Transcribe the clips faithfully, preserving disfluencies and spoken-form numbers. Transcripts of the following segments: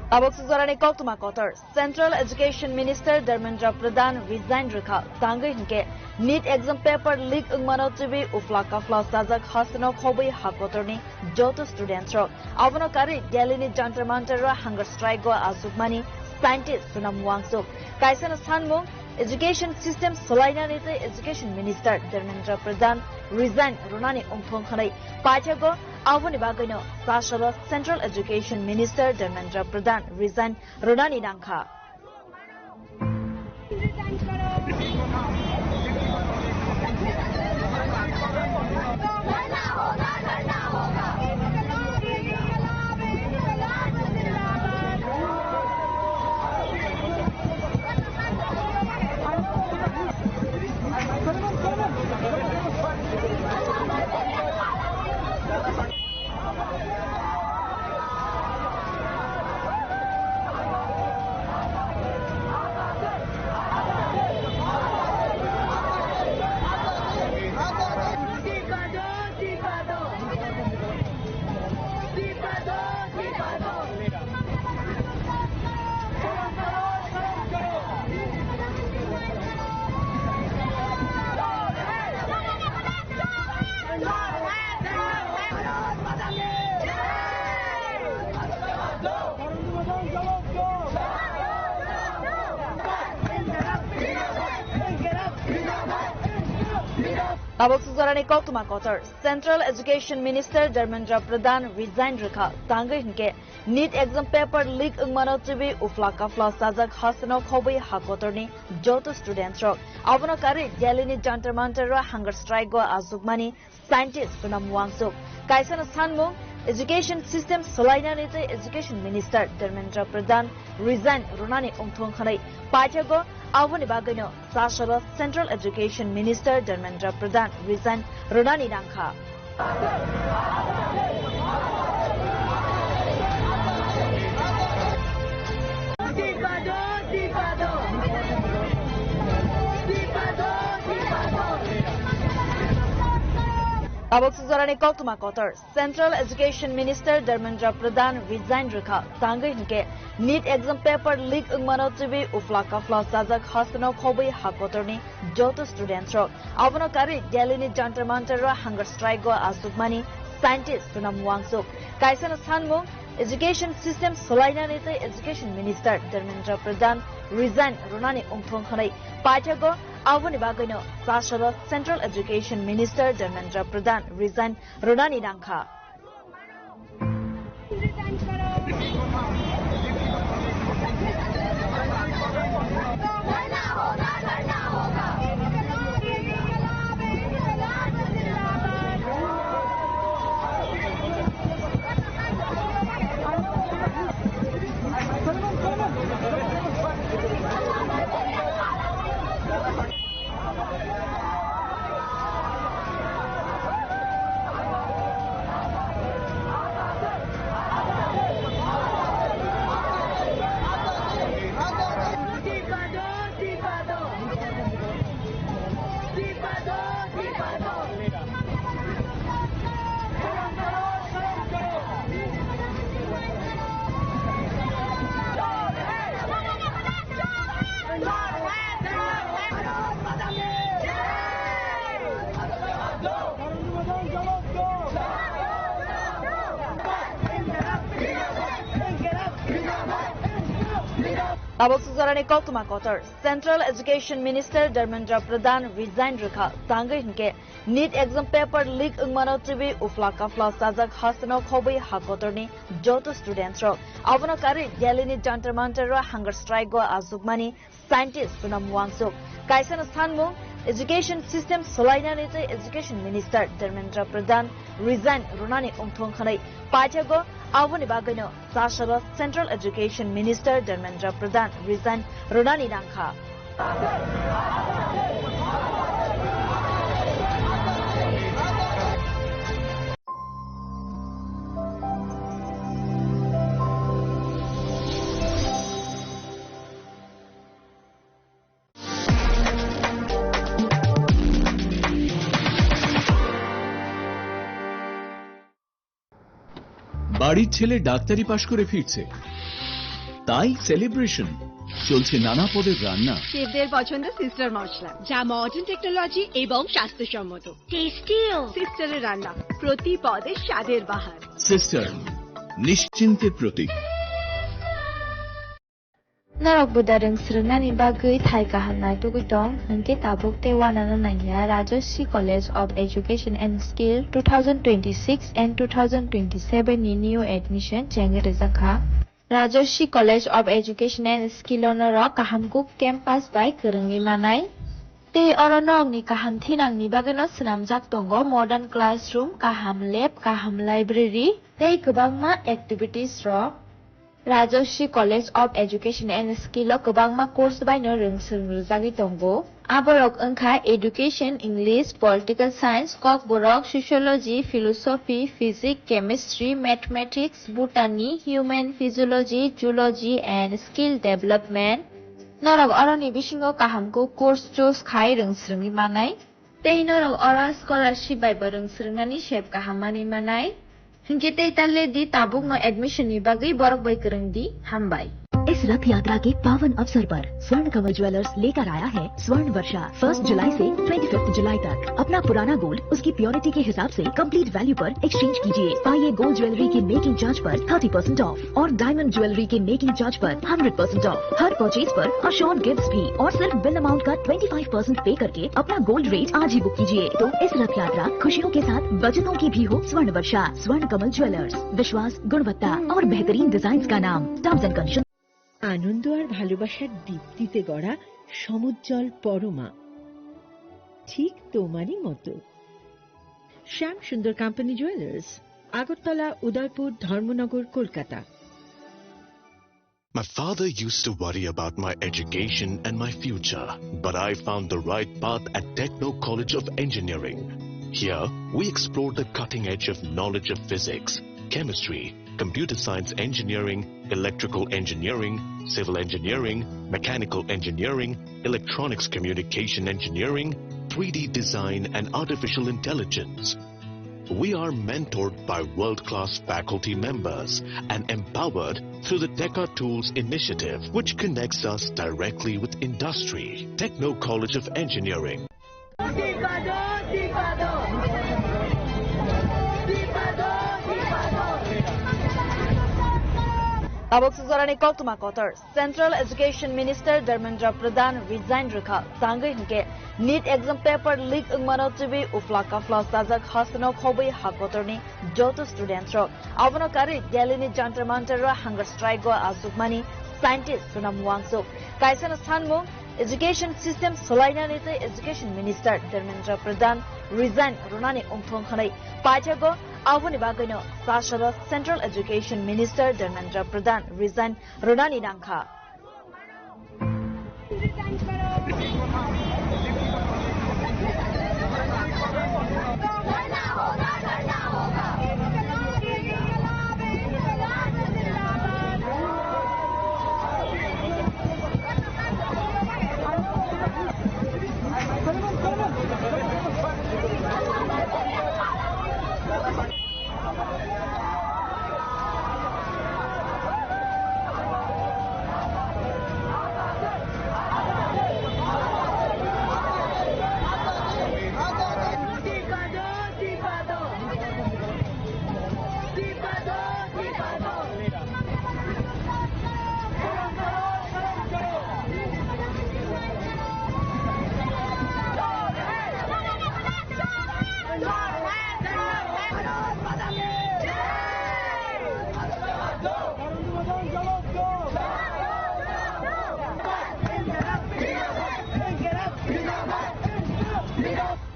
Tabuk sujorani koktwma kotor. Central Education Minister Dharmendra Pradhan resign rwkha. Tangwi hinkhe NEET exam paper leak wngmano twiwi ufla kafla chajak hasteno khobwi ha kotorni joto students rok. Abono karwi Delhi ni Jantar Mantar o hunger strike o achukmani scientist Sonam Wangchuk. Kaisano sanmung, education system swlainani tei education minister Dharmendra Pradhan resign rwnani wngthong hwnwi paithago. Aboni bagwino sasalo Central Education Minister Dharmendra Pradhan resign rwnani nangkha. Tabuk sujorani koktwma kotor. Central Education Minister Dharmendra Pradhan resign rwkha. Tangwi hinkhe NEET exam paper leak wngmano twiwi ufla kafla chajak hasteno khobwi ha kotorni joto students rok. Abono karwi Delhi ni Jantar Mantar o hunger strike o achukmani scientist Sonam Wangchuk. Kaisano sanmung, education system swlainani tei education minister Dharmendra Pradhan resign rwnani wngthong hwnwi paithago. Aboni bagwino sasalo Central Education Minister Dharmendra Pradhan resign rwnani nangkha. Tabuk sujorani koktwma kotor. Central Education Minister Dharmendra Pradhan resign rwkha. Tangwi hinkhe NEET exam paper leak wngmano twiwi ufla kafla chajak hasteno khobwi ha kotorni joto students rok. Abono karwi Delhi ni Jantar Mantar o hunger strike o achukmani scientist Sonam Wangchuk. Kaisano sanmung, education system swlainani tei education minister Dharmendra Pradhan resign rwnani wngthong hwnwi paithago. Aboni bagwino sasalo Central Education Minister Dharmendra Pradhan resign rwnani nangkha. Tabuk sujorani koktwma kotor. Central Education Minister Dharmendra Pradhan resign rwkha. Tangwi hinkhe NEET exam paper leak wngmano twiwi ufla kafla chajak hasteno khobwi ha kotorni joto students rok. Abono karwi Delhi ni Jantar Mantar o hunger strike o achukmani scientist Sonam Wangchuk. Kaisano sanmung, education system swlainani tei education minister Dharmendra Pradhan resign rwnani wngthong hwnwi paithago. Aboni bagwino sasalo Central Education Minister Dharmendra Pradhan resign rwnani nangkha. বাড়ির ছেলে ডাক্তারি পাশ করে ফিরছে, তাই সেলিব্রেশন। চলছে নানা পদের রান্না। শেফদের পছন্দ সিস্টার মশলা, যা মডার্ন টেকনোলজি এবং স্বাস্থ্যসম্মত। টেস্টিও। সিস্টারের রান্না, প্রতি পদে স্বাদের বাহার। সিস্টার, নিশ্চিন্তের প্রতীক। Norok buda rwng swrwngnani bagwi thai kaham naitugwi tong, hwnkhe tabuk tei uanano nangya Rajashree College of Education and Skill two thousand twenty-six and two thousand twenty-seven ni new admission chengwi rwjakha. Rajashree College of Education and Skill o norok kaham kuk campus bai kwrwngwi manai. Tei oro norokni kaham thinangni bagwino swnamjak tongo modern classroom, kaham lab, kaham library tei kwbangma activities rok. Rajashree College of Education and Skill o kwbangma course baino rwng swrwng rwjagwi tongo. Aborok wngkha Education, English, Political Science, Kokborok, Sociology, Philosophy, Physics, Chemistry, Mathematics, Botany, Human Physiology, Zoology and Skill Development. Norok oroni bisingo kaham kuk course choose khai rwng swrwngwi manai. Tei norok oro scholarship bai bo rwng swrwngnani sep kaham manwi manai. Hinkhe tei ta le di, tabukno admission ni bagwi borok bai kwrwng di. Hambai. इस रथ यात्रा के पावन अवसर पर स्वर्ण कमल ज्वेलर्स लेकर आया है स्वर्ण वर्षा। फर्स्ट जुलाई से ट्वेंटी फिफ्थ जुलाई तक अपना पुराना गोल्ड उसकी प्योरिटी के हिसाब से कंप्लीट वैल्यू पर एक्सचेंज कीजिए। पाइए गोल्ड ज्वेलरी के मेकिंग चार्ज पर थर्टी परसेंट ऑफ और डायमंड ज्वेलरी के मेकिंग चार्ज पर हंड्रेड परसेंट ऑफ। हर परचेज पर अश्योर्ड गिफ्ट्स भी और सिर्फ बिल अमाउंट का ट्वेंटी फ़ाइव परसेंट पे करके अपना गोल्ड रेट आज ही बुक कीजिए। तो इस रथ यात्रा खुशियों के साथ बचतों की भी हो स्वर्ण वर्षा। स्वर्ण कमल ज्वेलर्स, विश्वास, गुणवत्ता और बेहतरीन डिजाइन्स का नाम। Terms and condition. আনন্দ আর ভালোবাসার দীপ্তিতে গড়া সমুজ্জ্বল পরমা, ঠিক তোমারই মতো। শ্যাম সুন্দর কোম্পানি জুয়েলার্স, আগরতলা, উদয়পুর, ধর্মনগর, Kolkata. My father used to worry about my education and my future, but I found the right path at Techno College of Engineering. Here, we explore the cutting edge of knowledge of physics, chemistry, computer science engineering, electrical engineering, civil engineering, mechanical engineering, electronics communication engineering, three D design, and artificial intelligence. We are mentored by world-class faculty members and empowered through the Teka Tools initiative, which connects us directly with industry. Techno College of Engineering. Tabuk sujorani koktwma kotor. Central Education Minister Dharmendra Pradhan resign rwkha. Tangwi hinkhe NEET exam paper leak wngmano twiwi uphla kaphla chajak hasteno khobwi ha kotorni joto students rok. Abono karwi Delhi ni Jantar Mantar o hunger strike o achukmani scientist Sonam Wangchuk. Kaisano sanmung, education system swlainani tei Education Minister Dharmendra Pradhan resign rwnani wngthong hwnwi paithago. Aboni bagwino sasalo Central Education Minister Dharmendra Pradhan resign rwnani nangkha.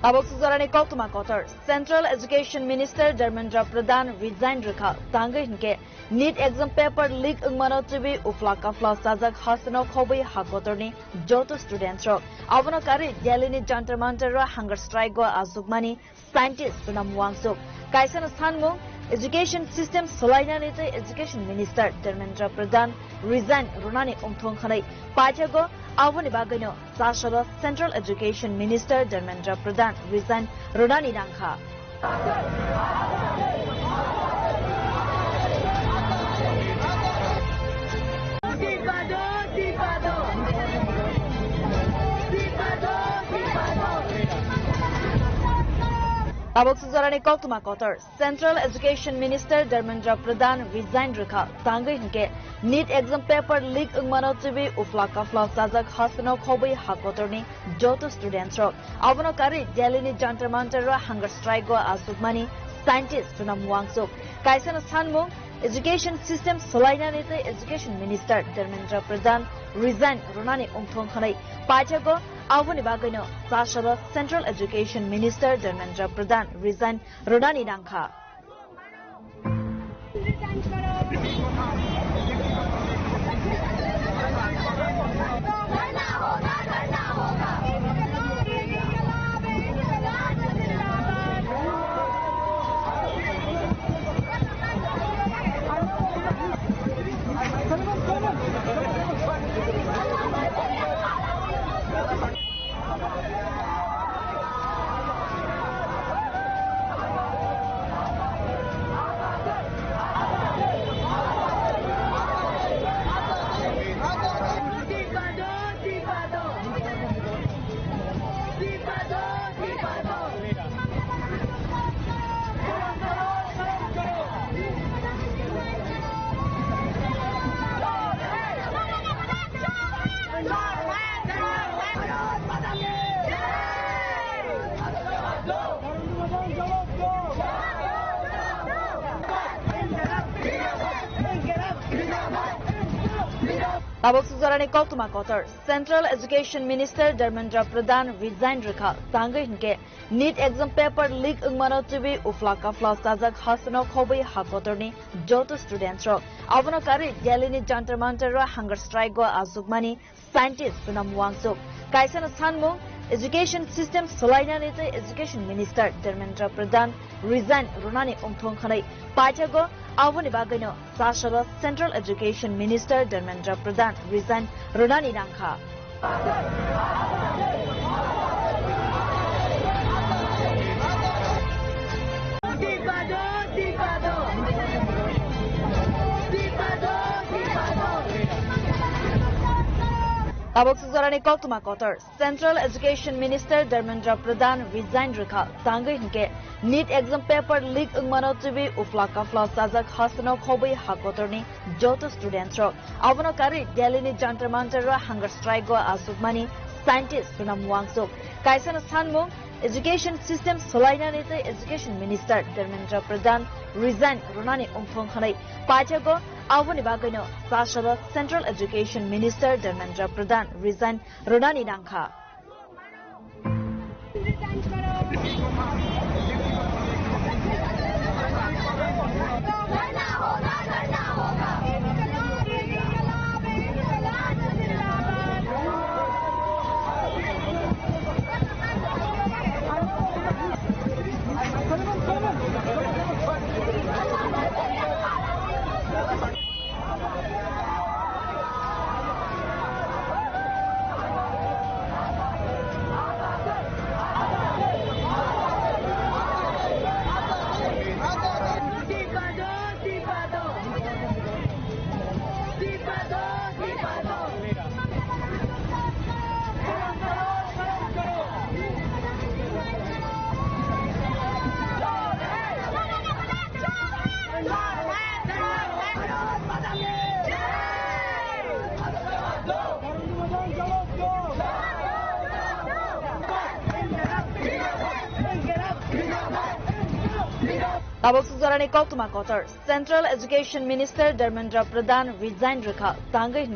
Tabuk sujorani koktwma kotor. Central Education Minister Dharmendra Pradhan resign rwkha. Tangwi hinkhe NEET exam paper leak wngmano twiwi uphla kaphla chajak hasteno khobwi ha kotorni joto students rok. Abono karwi Delhi ni Jantar Mantar o hunger strike o achukmani scientist Sonam Wangchuk. Kaisano sanmung, education system swlainani tei Education Minister Dharmendra Pradhan resign rwnani wngthong hwnwi paithago. Aboni bagwino sasalo Central Education Minister Dharmendra Pradhan resign rwnani nangkha. Tabuk sujorani koktwma kotor, Central Education Minister Dharmendra Pradhan resign rwkha, tangwi hinkhe NEET exam paper leak wngmano twiwi uphla kaphla chajak hasteno khobwi ha kotorni joto students rok. Abono karwi Delhi ni Jantar Mantar o hunger strike o achukmani scientist Sonam Wangchuk. Kaisano sanmung, Education system swlainani tei Education Minister Dharmendra Pradhan resign rwnani wngthong hwnwi paithago, aboni bagwino chasalo Central Education Minister Dharmendra Pradhan resign rwnani nangkha. Tabuk sujorani koktwma kotor, Central Education Minister Dharmendra Pradhan resign rwkha, tangwi hinkhe NEET exam paper leak wngmano twiwi uphla kaphla chajak hasteno khobwi ha kotorni joto students rok. Abono karwi Delhi ni Jantar Mantar o hunger strike o achukmani scientist Sonam Wangchuk. Kaisano sanmung, Education system swlainani tei Education Minister Dharmendra Pradhan resign rwnani wngthong hwnwi paithago, aboni bagwino chasalo Central Education Minister Dharmendra Pradhan resign rwnani nangkha. Tabuk sujorani koktwma kotor, Central Education Minister Dharmendra Pradhan resign rwkha, tangwi hinkhe NEET exam paper leak wngmano twiwi uphla kaphla chajak hasteno khobwi ha kotorni joto students rok. Abono karwi Delhi ni Jantar Mantar o hunger strike o achukmani scientist Sonam Wangchuk. Kaisano sanmung, Education system swlainani tei Education Minister Dharmendra Pradhan resign rwnani wngthong hwnwi paithago, aboni bagwino chasalo Central Education Minister Dharmendra Pradhan resign rwnani nangkha. Tabuk sujorani koktwma kotor, Central Education Minister Dharmendra Pradhan resign rwkha, tangwi